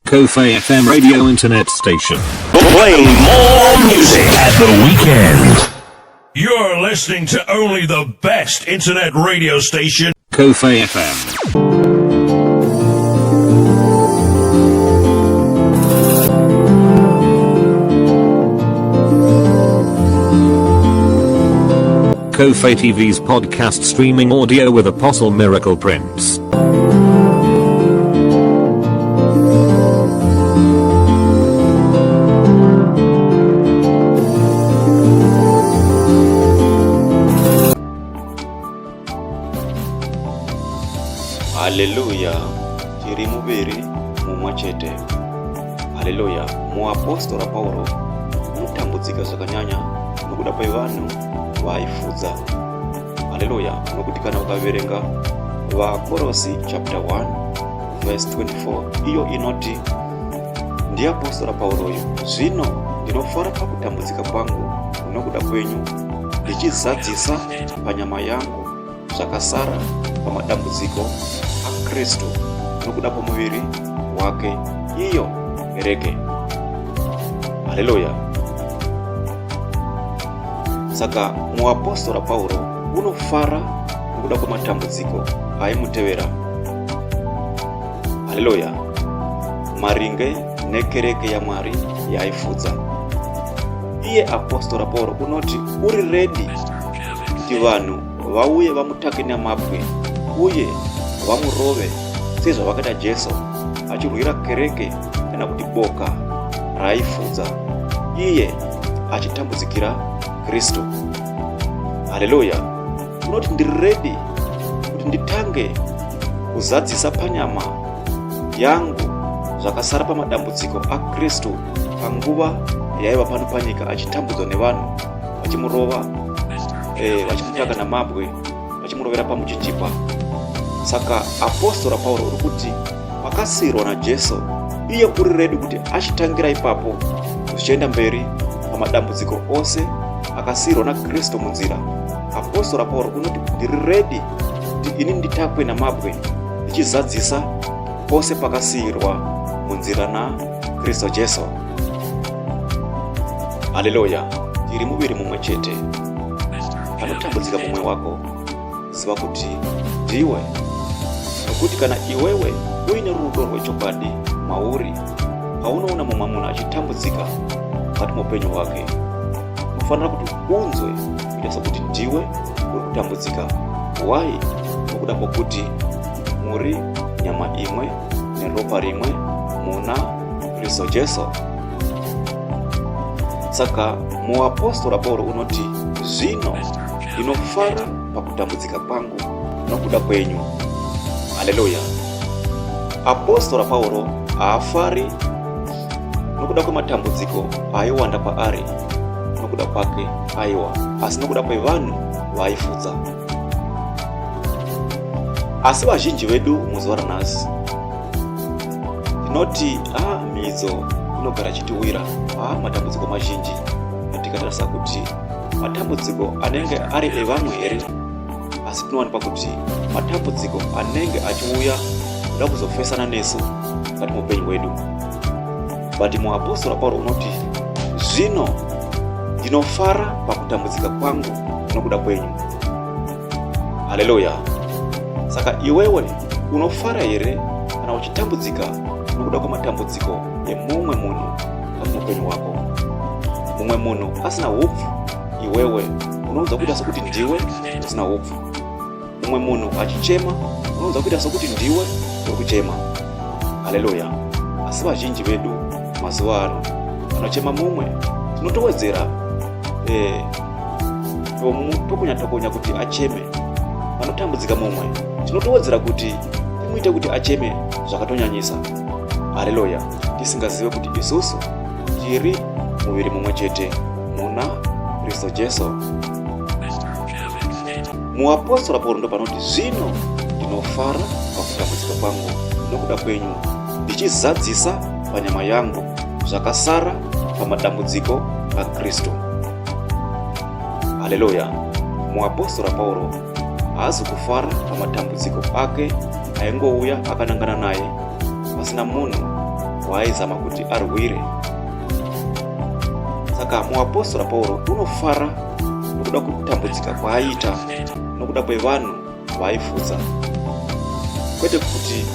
Kofe FM radio internet station. Playing more music at the weekend. You're listening to only the best internet radio station. Kofe FM. Kofe TV's podcast streaming audio with Apostle Miracle Prince. Haleluya! Tiri muviri mumwe chete. Haleluya! Muapostora Pauro unotambudzika zvakanyanya nokuda kwevanhu vaaifudza. Haleluya! Nokuti kana ukaverenga VaKorosi chapter 1 verse 24 iyo inoti ndiapostora Pauro uyu, zvino ndinofara pakutambudzika kwangu nokuda kwenyu, ndichizadzisa panyama yangu zvakasara pamadambudziko aKristu nokuda kwomuviri wake, iyo kereke. Haleluya! Saka muapostora Pauro unofara nokuda kwematambudziko aimutevera. Haleluya! Maringe nekereke yaMwari yaaifudza. Iye apostora Pauro unoti uri redi kuti vanhu vauye vamutake namabwe uye vamurove sezvavakaita Jesu achirwira kereke kana kuti boka raaifudza iye achitambudzikira Kristu. Haleluya! Unoti ndiri redi kuti nditange kuzadzisa panyama yangu zvakasara pamadambudziko aKristu panguva yaiva pano panyika achitambudzwa nevanhu vachimurova eh, vachimutaka namabwe vachimurovera pamuchinjikwa saka apostora pauro uri kuti pakasiyirwa najesu iye uri redi kuti achitangira ipapo zvichienda mberi pamadambudziko ose akasiyirwa nakristu munzira apostora pauro unoti ndiri redi kuti ini nditakwe namabwe ndichizadzisa pose pakasiyirwa munzira nakristu jesu haleluya tiri muviri mumwe chete panotambudzika mumwe wako ziva kuti ndiwe nokuti kana iwewe uine rudo rwechokwadi mauri paunoona mumwe munhu achitambudzika mukati meupenyu hwake unofanira kuti unzwe kuita sokuti ndiwe uri kutambudzika why nokuda kwokuti muri nyama imwe neropa rimwe muna kristu jesu saka muapostora pauro unoti zvino ndinofara pakutambudzika kwangu nokuda kwenyu haleluya apostora pauro haafari nokuda kwematambudziko aiwanda kwaari nokuda kwake aiwa asi nokuda kwevanhu vaaifudza asi vazhinji vedu muzuva ranhasi tinoti a ah, midzo inogara chitiwira a ah, matambudziko mazhinji atikatarisa kuti matambudziko anenge ari evamwe here asi tinowanikwa kuti matambudziko anenge achiuya kuda kuzofesana nesu mukati meupenyu hwedu but muapostora pauro unoti zvino ndinofara pakutambudzika kwangu nokuda kwenyu haleluya saka iwewe unofara here kana uchitambudzika nokuda kwematambudziko emumwe munhu mukati meupenyu hwako mumwe munhu asina hupfu iwewe unoudza kuita sokuti ndiwe usina hupfu mumwe munhu achichema unoudza kuita sokuti ndiwe uri kuchema haleluya asi vazhinji vedu mazuva ano vanochema mumwe tinotowedzera eh, tokonya tokonya kuti acheme panotambudzika mumwe tinotowedzera kuti timuite kuti acheme zvakatonyanyisa haleluya tisingazive kuti isusu tiri muviri mumwe chete muna kristu jesu muapostora pauro ndo panoti zvino ndinofara pakutambudzika kwangu nokuda kwenyu ndichizadzisa panyama yangu zvakasara pamadambudziko akristu Haleluya! Muapostora Pauro haazi kufara pamatambudziko ake aingouya akanangana naye pasina munhu waaizama kuti arwire. Saka muapostora Pauro unofara nokuda kwekutambudzika kwaaiita nokuda kwevanhu vaaifudza, kwete kuti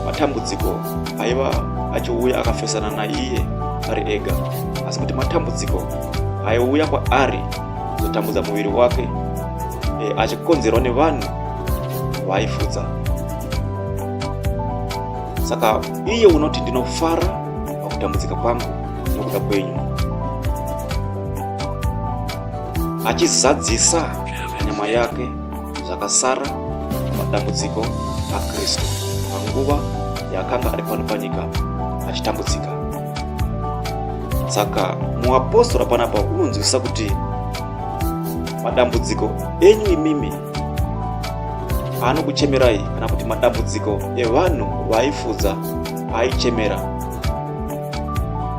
matambudziko aiva achiuya akafesana naiye ari ega, asi kuti matambudziko aiuya kwaari kuzotambudza muviri wake e, achikonzerwa nevanhu vaaifudza. Saka iye unoti ndinofara pakutambudzika kwangu nokuda kwenyu, achizadzisa nyama yake zvakasara madambudziko aKristu panguva yaakanga ari pano panyika achitambudzika. Saka muapostora panapa unonzwisisa kuti madambudziko enyu imimi anokuchemerai kana kuti madambudziko evanhu vaifudza aichemera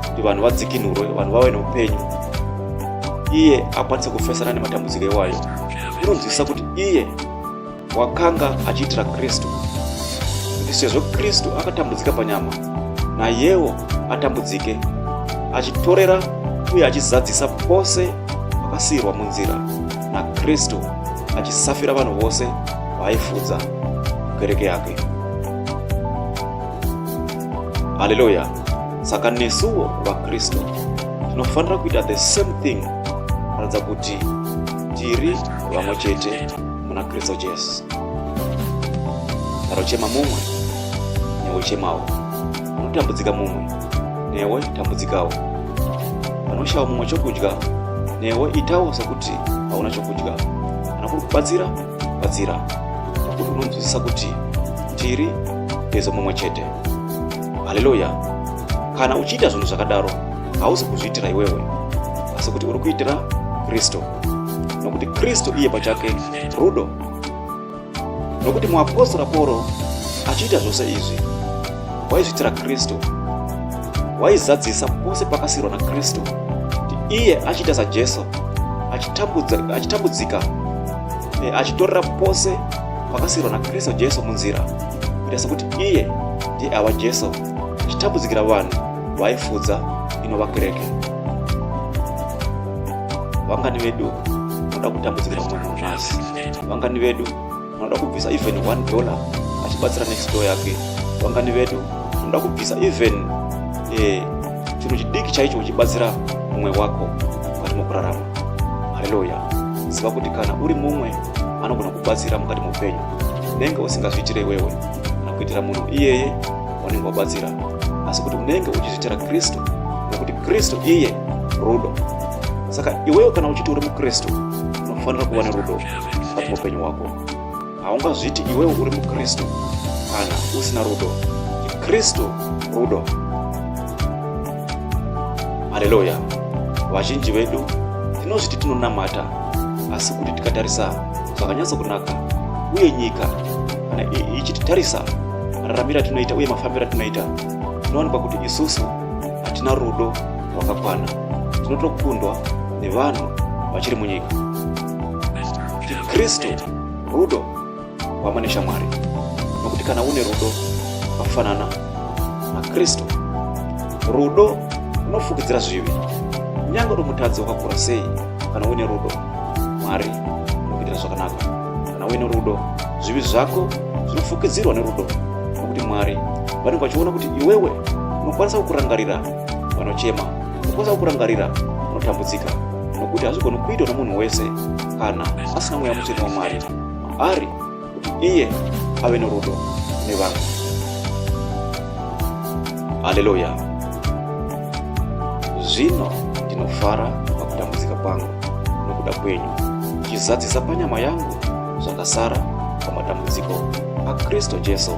kuti vanhu vadzikinurwe, vanhu vave neupenyu, iye akwanise kufesana nematambudziko iwayo. Unonzwisisa kuti iye wakanga achiitira Kristu, kuti sezvo Kristu akatambudzika panyama, nayewo atambudzike, achitorera uye achizadzisa pose pakasiyirwa munzira naKristu, achisafira vanhu vose vaaifudza kereke yake. Haleluya! Saka nesuwo vaKristu tinofanira kuita the same thing, kuratidza kuti tiri vamwe chete muna Kristu Jesu. Panochema mumwe, newe chemawo. Panotambudzika mumwe, newe tambudzikawo. Panoshaya mumwe chokudya, newe itawo sokuti hauna chokudya. Kana kuri kubatsira, batsira, nokuti unonzwisisa kuti tiri tezo mumwe chete. Haleluya! Kana uchiita zvinhu zvakadaro, hausi kuzviitira iwewe, asi kuti uri kuitira Kristu, nokuti Kristu iye pachake rudo. Nokuti muapostora Pauro achiita zvose izvi, waizviitira Kristu, waizadzisa pose pakasirwa naKristu, kuti iye achiita saJesu, achitambudzika, achitorera pose pakasirwa naKristu Jesu munzira, kuita sokuti iye ndiye ava Jesu, achitambudzikira vanhu vaifudza inova kereke. Vangani vedu vanoda kutambudzikira mumwe munhu nhasi? Vangani vedu vanoda kubvisa even $1 achibatsira next door yake? Vangani vedu vanoda kubvisa even chinhu chidiki chaicho uchibatsira mumwe wako mukati mokurarama? Haleluya! Ziva kuti kana uri mumwe anogona kubatsira mukati moupenyu, unenge usingazviitire iwewe kana kuitira munhu iyeye wanenge wabatsira, asi kuti unenge uchizviitira Kristu, nokuti Kristu iye rudo. Saka iwewe kana uchiti uri muKristu, unofanira kuva nerudo mukati moupenyu hwako. Haungazviti iwewe uri muKristu kana usina rudo. Kristu rudo. Haleluya! Vazhinji vedu tinozviti tinonamata, asi kuti tikatarisa zvakanyatsa kunaka uye nyika kana ichititarisa mararamiro atinoita uye mafambiro atinoita, tinowanikwa kuti isusu hatina rudo rwakakwana. Tinotokundwa nevanhu vachiri munyika. Kristu rudo, hwama neshamwari, nokuti kana une rudo rwakafanana naKristu, rudo runofukidzira zvivi. Kunyange uri mutadzi wakakura sei, kana uine rudo, Mwari unokuitira zvakanaka. Kana uine rudo, zvivi zvako zvinofukidzirwa nerudo, nokuti Mwari vanenge vachiona kuti iwewe unokwanisa kukurangarira vanochema, unokwanisa kukurangarira vanotambudzika, nokuti hazvigoni kuitwa nomunhu wese kana asina Mweya Mutsvene waMwari maari kuti iye ave norudo nevamwe. Haleluya! Zvino ndinofara pakutambudzika kwangu nokuda kwenyu, ndichizadzisa panyama yangu zvakasara pamatambudziko aKristu Jesu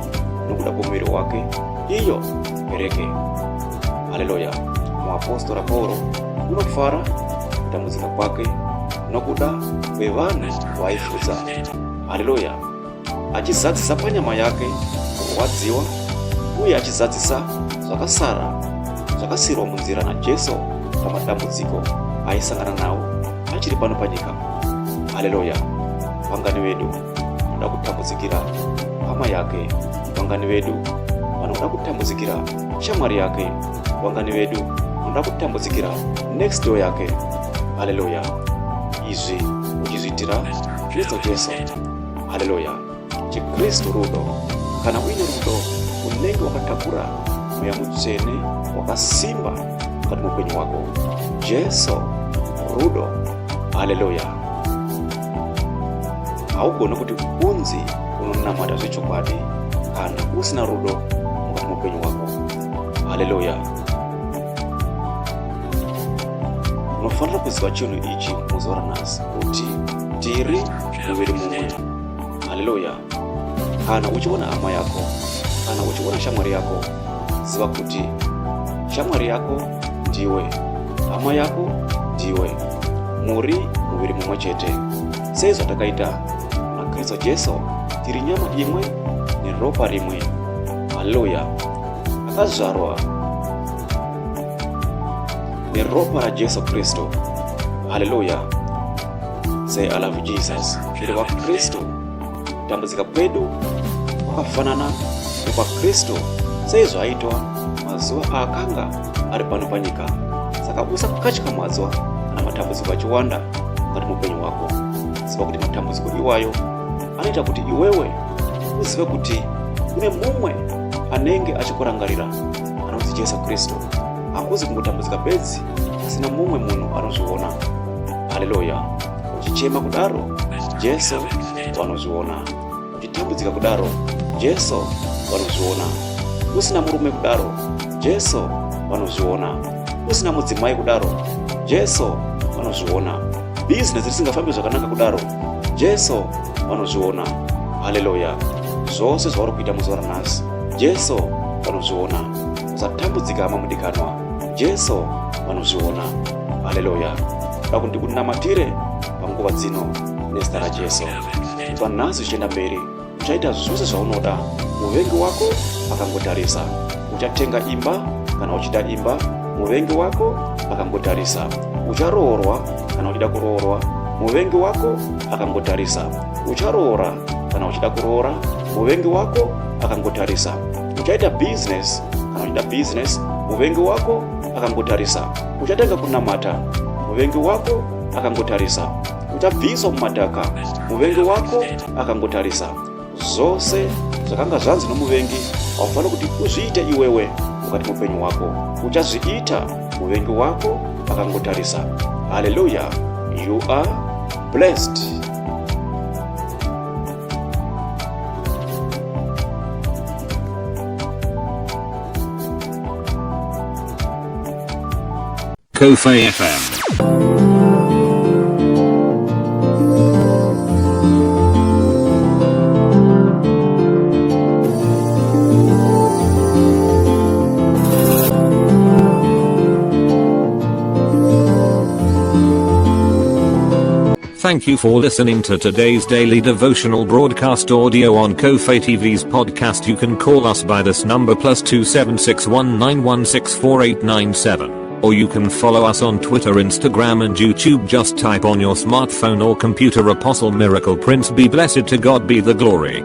nokuda kwomuviri wake, iyo kereke. Haleluya! Muapostora Pauro unofara kutambudzika kwake nokuda kwevanhu vaifudza. Haleluya! Achizadzisa panyama yake kurwadziwa uye achizadzisa zvakasara zvakasirwa munzira naJesu pamadambudziko aisangana nawo achiri pano panyika. Haleluya! Vangani vedu vanoda kutambudzikira hama yake? Vangani vedu Vanoda kutambudzikira shamwari yake, vangani vedu vanoda kutambudzikira next door yake. Haleluya! Izvi uchizviitira Kristu Jesu. Haleluya! ChiKristu rudo. Kana uine rudo, unenge wakatakura mweya mutsvene wakasimba mukati meupenyu hwako. Jesu rudo. Haleluya! Haugoni kuti unzi unonamata zvechokwadi kana usina rudo mukati meupenyu hwako. Haleluya! Unofanira kuziva chinhu ichi muzuva ranhasi kuti tiri muviri mumwe. Haleluya! Kana uchiona hama yako, kana uchiona shamwari yako, ziva kuti shamwari yako ndiwe, hama yako ndiwe, muri muviri mumwe chete. Sezvatakaita naKristu Jesu, tiri nyama imwe neropa rimwe. Haleluya! Akazvarwa neropa raJesu Kristu. Haleluya! Say I love Jesus. Tiri vaKristu. Kutambudzika kwedu kwakafanana nekwaKristu seizvaitwa mazuva aakanga ari pano panyika. Saka usakatyamadzwa kana matambudziko achiwanda mukati meupenyu hwako. Ziva kuti matambudziko iwayo anoita kuti iwewe uzive kuti kune mumwe anenge achikurangarira anonzi Jesu Kristu. Hakuzi kungotambudzika bedzi asina mumwe munhu anozviona. Haleluya! Uchichema kudaro, Jesu vanozviona. Uchitambudzika kudaro, Jesu vanozviona. Usina murume kudaro, Jesu vanozviona. Usina mudzimai kudaro, Jesu vanozviona. Bhizinesi risingafambi zvakanaka kudaro, Jesu vanozviona. Haleluya! Zvose zvauri kuita muzuva ranhasi, Jesu vanozviona. Usatambudzika hama mudikanwa, Jesu vanozviona. Haleluya! Kuda kuti ndikunamatire panguva dzino nezita raJesu. Kubva nhasi zvichienda mberi, uchaita zvose zvaunoda muvengi wako akangotarisa. Uchatenga imba kana uchida imba, muvengi wako akangotarisa. Ucharoorwa kana uchida kuroorwa, muvengi wako akangotarisa. Ucharoora kana uchida kuroora, muvengi wako akangotarisa. Uchaita business kana uchida business, muvengi wako akangotarisa. Uchatanga kunamata, muvengi wako akangotarisa. Uchabviswa mumadhaka, muvengi wako akangotarisa. Zvose zvakanga zvanzi nomuvengi haufaniri kuti uzviite iwewe mukati meupenyu hwako. Uchazviita muvengi wako akangotarisa. Haleluya! You are blessed. Kofe FM. Thank you for listening to today's daily devotional broadcast audio on Kofe TV's podcast. You can call us by this number +2761916487, or you can follow us on Twitter, Instagram and YouTube. Just type on your smartphone or computer Apostle Miracle Prince. Be blessed. To God be the glory.